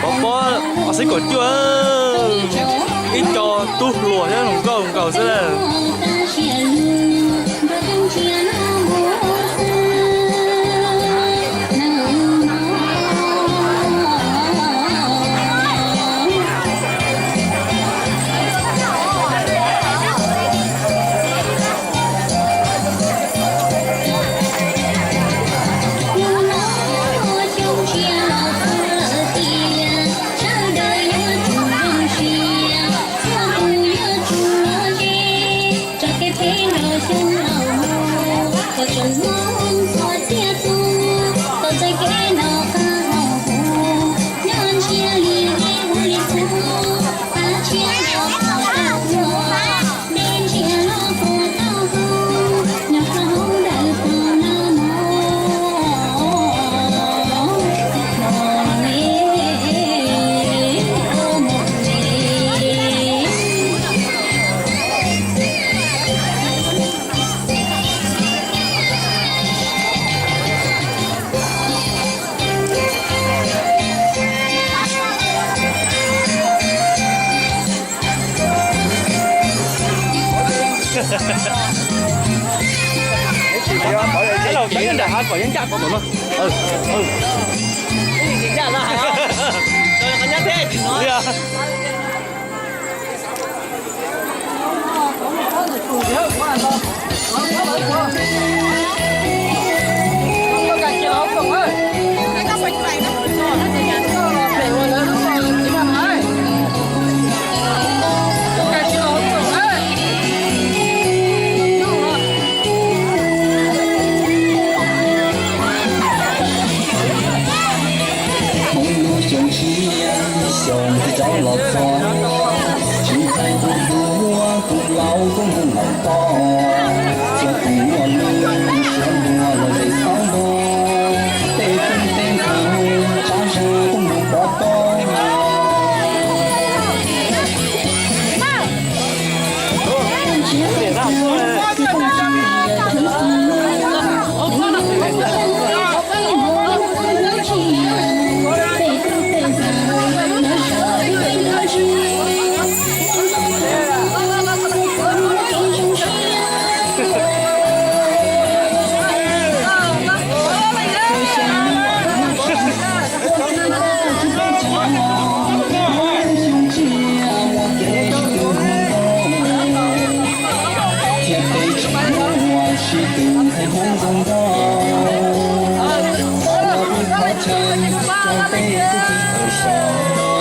Pov pob ob xib kaum cuaj, ib co tub hluas thiab hluas nkauj nkaus xwb na. Laus kev nram hav kom yeej ncaj tom no. Hmoob lub xyoo tshiab, xyoo rov los txog, tsis hais tus hluas tus laus, tus mus laus tod, txhua tus muaj lub suab ntuag los ze xauv nto, tej tub tej ntxhais tsab zag tuaj mus pov pob. Thiab peb tseem muaj sib tw ntxhais Hmoob zoo nkauj, los ua qhov chaw rau peb tub txib tawm xyoo.